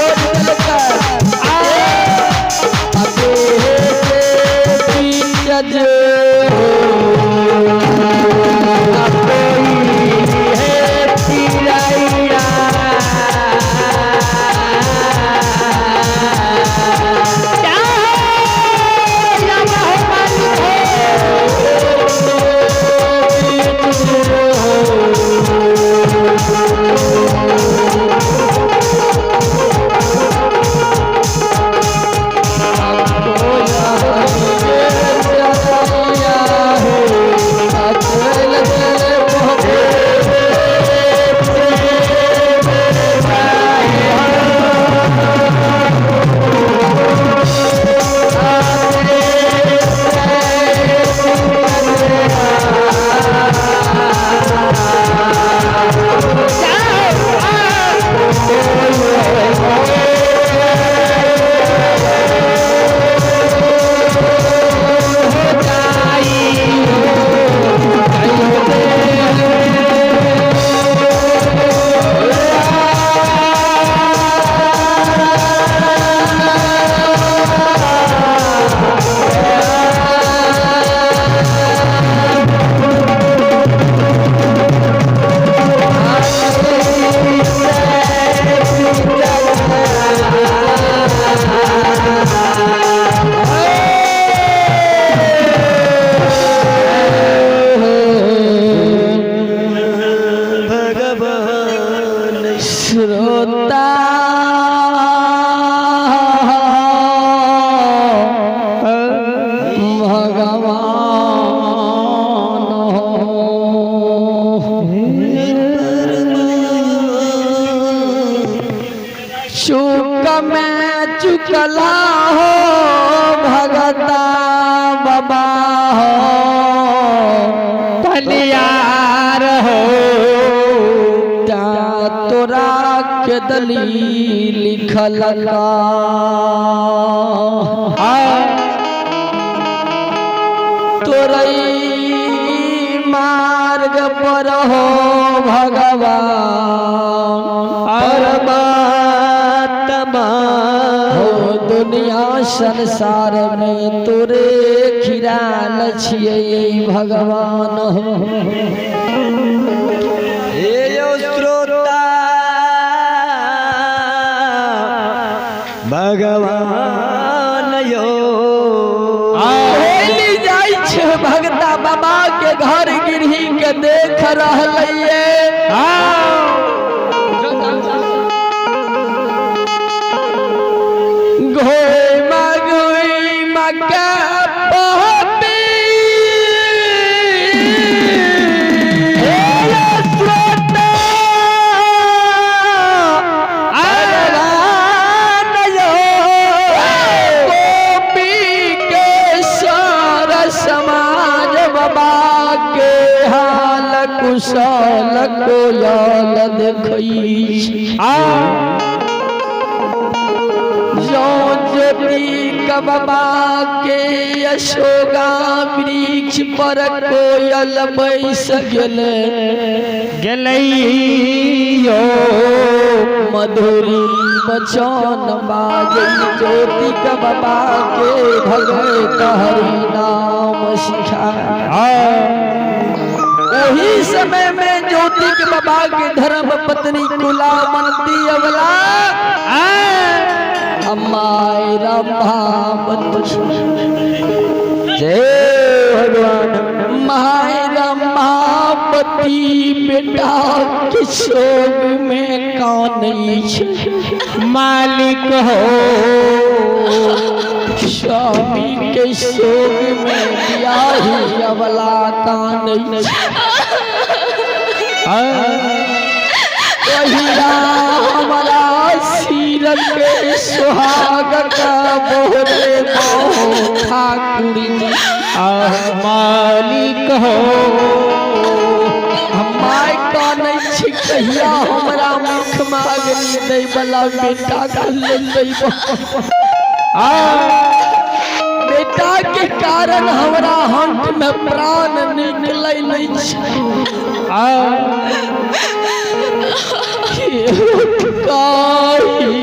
छोड़ देलकै। आ देह के बीच जे हो, आ कोई है चिड़ैया। भगवान श्रोता भगवान हो। चूक में चुकला हो भगता बाबा हो, बलियार हो। ता तोरा के दली लिखल का तोरई मार्ग पर हो भगवान परमात्मा हो। दुनिया संसार में तोरे खिराल छियै भगवान हो। हे यो श्रोता भगवान यो होली जाइ छै भगता बाबा के घर गिरही के देख रहलैये। घोइ मगोइ मका पहपी हे श्रोता भगवान यो, गोपी के सार समाज बाबा के हाल कुशल कोयल देखै जो ज्योति बाबा के अशोका वृक्ष पर कोयल बैस गेलै गेलैयो। मधुरी बचन बाजै ज्योति बाबा के भगत हरि नाम सिखा। ओही समय में ज्योति के बाबा के धर्म पत्नी कुलामंती अवला अम्माई रंभावती। जय भगवान। My Ramapati बेटा के शोक में कानै छै मालिक हो। स्वामी के शोक में बियाही अवला कानै छै। कहिया हमरा सिर के सुहाग का बोले ठाकुर जी। मालिक हो। हम माय कानै छी कहिया हमरा मुख मागनी दै वाला बेटा के लेल दैबो। बेटा के कारण हमरा हंट में प्राण निकलै नहि छै। काही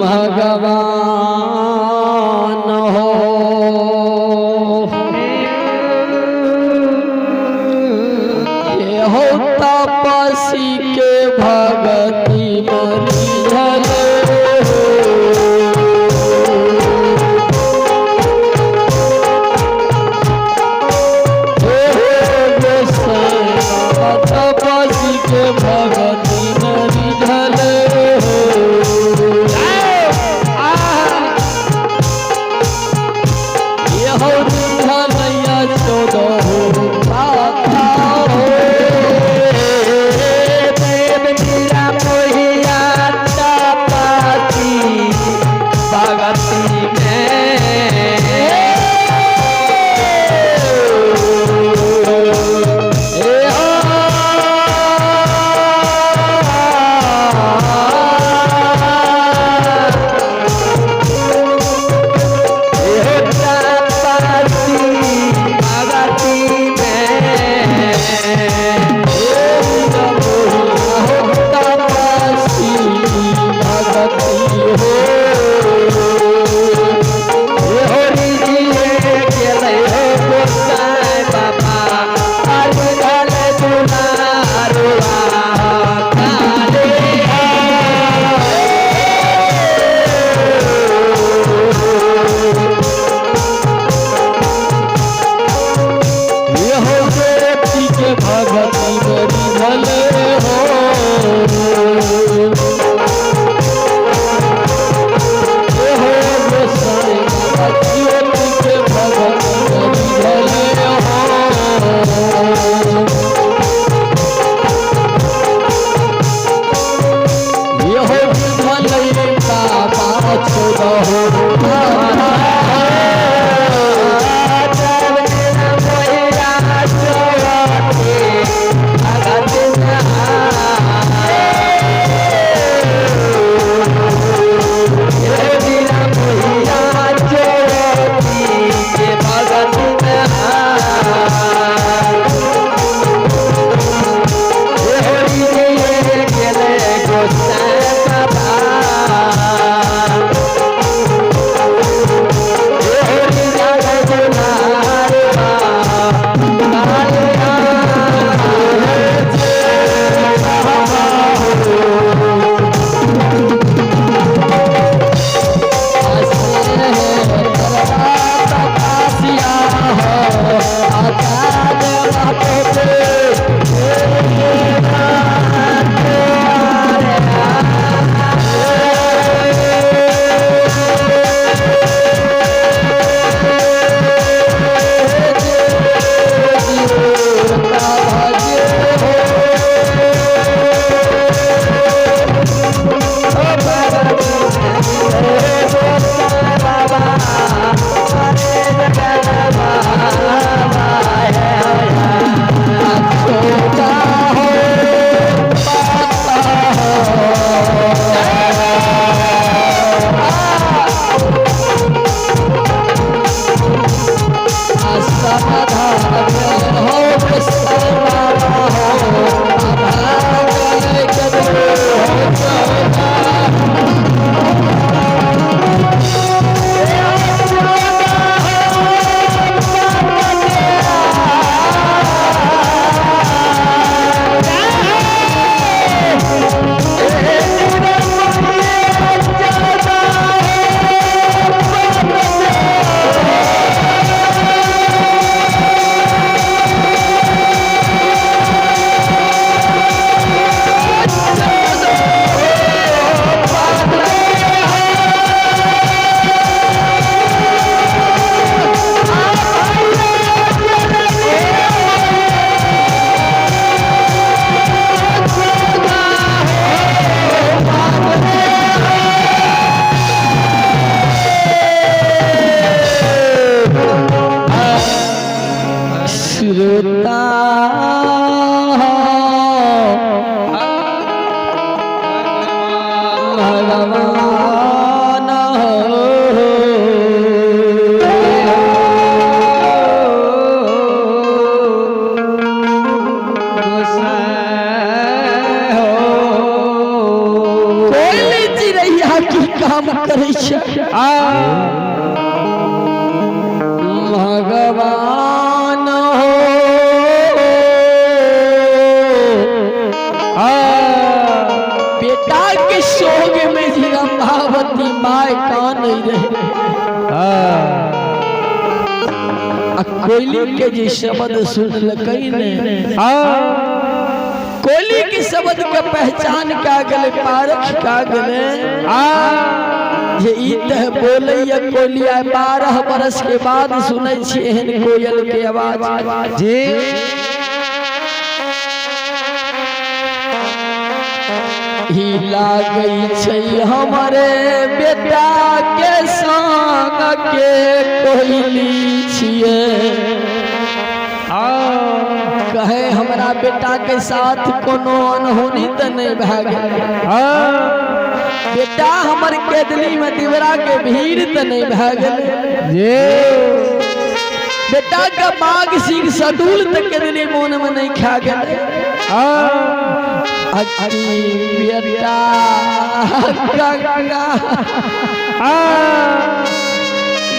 भगवान हो। ये हो तपसी के भगती मरिझल हो। तपसी के भगती मरिझल हो। ये हो रिझलैया 14 हो पाथा हो। देव मीरा मोहिया तपसी भगती में। ए तपसी भगती में। तपसी भगती हो। होरी जी गेलै हो गोसाई बाबा अरधल दुलारुआ काले। ये हो ज्योति के भगती मरिझल हो। ये हो गोसाई बाबा ज्योति के भगती मरिझल हो। ये हो रिझल बाबा 14 हो। श्रोता भगवान गोसाई हो। कोई चिड़ैया के की काम करै छै। भगवान हो, बेटा के सोग में जी रंभावती my कान रहे। आ कोयली के जे शब्द सुनलकै ने, कोयली के शब्द के पहचान का गेलै, पारख का गेलै जे ई तह बोलैया कोयली। आइ 12 बरस के बाद सुनै छी एहन कोयल के आवाज जी। ही लागै छै हमरे बेटा के संग के कोयली छियै। कहे हमरा बेटा के साथ कोनो अनहोनी तऽ नहि भए गेल? बेटा हमर केदली में दिवरा के भीड़ तऽ नहि भए गेल? जी। बेटा के बाघ सिंह सदुल तऽ केदली मोन में नहीं खा गेल? अजी बेटा गंगा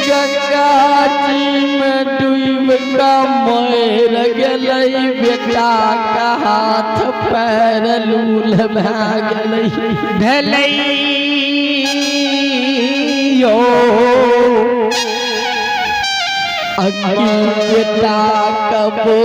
गंगा जी में डूब के मर गेलै, बेटा का हाथ पैर लूल भए गेलै। भेलै यो। अग्नि बेटा कबो।